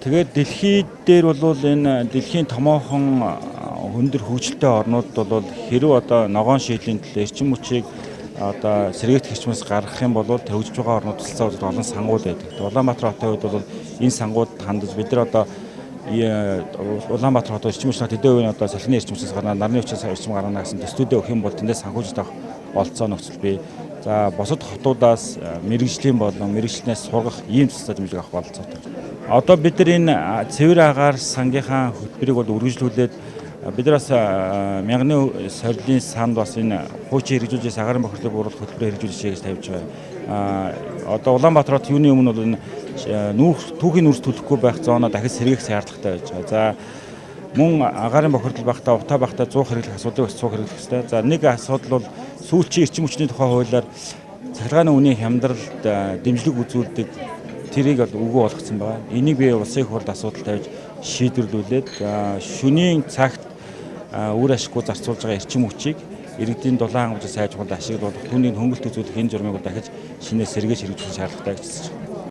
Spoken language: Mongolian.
Тэгээд дэлхий дээр бол энэ дэлхийн томоохон өндөр хөгжилтэй орнуудад бол хэрв одоо ногоон шийдлийн төлөө эрчим хүчийг одоо сэргээгдэх эрчмээс гаргах юм бол хөгжиж байгаа орнууд тусалцаа үзүүлэх олон сангууд байдаг. Улаанбаатар хотын хувьд бол энэ сангууд хандаж бид нар одоо Улаанбаатар хотод эрчим хүчний тэдэн хувийн одоо салхины эрчим хүчнээс гарна, нарны хүчнээс эрчим гаргана гэсэн төслүүдээ өгөх юм бол тэндээс санхүүжилт авах болцоо нөхцөл бий. За бусад хотуудаас мэргэжлийн болон мэргэжлэнээс сургах ийм тусалцаа дэмжлэг авах бололцоотой. Одоо бид нар энэ цэвэр агаар сангийнхаа хөтөлбөрийг бол үргэлжлүүлээд бид нар бас мянганы сорилын санд бас энэ хуучин хэрэгжүүлж агаарын бохирдлыг бууруулах хөтөлбөрийг хэрэгжүүлж гэж тавьж байгаа. Одоо Улаанбаатар хот юуны өмнө бол энэ түүхийн нүүрс түлхэхгүй байх зооноо дахиж сэргээх шаардлагатай байж байгаа. За мөн агаарын бохирдол байхдаа утаа байхдаа 100 хэрэглэх асуудлыг бас 100 хэрэглэх ёстой. За нэг асуудал бол сүүлчийн эрчим хүчний тухай хуулиар цахилгааны үнийн хямдралд дэмжлэг үзүүлдэг тэрийг бол үгүй болгоцсон байгаа. Энийг би улсын их хурлд асуудал тавьж шийдвэрлүүлээд шөнийн цагт үр ашиггүй зарцуулж байгаа эрчим хүчийг иргэдийн дулаан хангамжийг сайжруулах ашиглуулах, түүнийг хөнгөлт үзүүлэх энэ журмыг дахиж шинээр сэргээж хэрэгжүүлэх шаардлагатай гэж үзэж байна.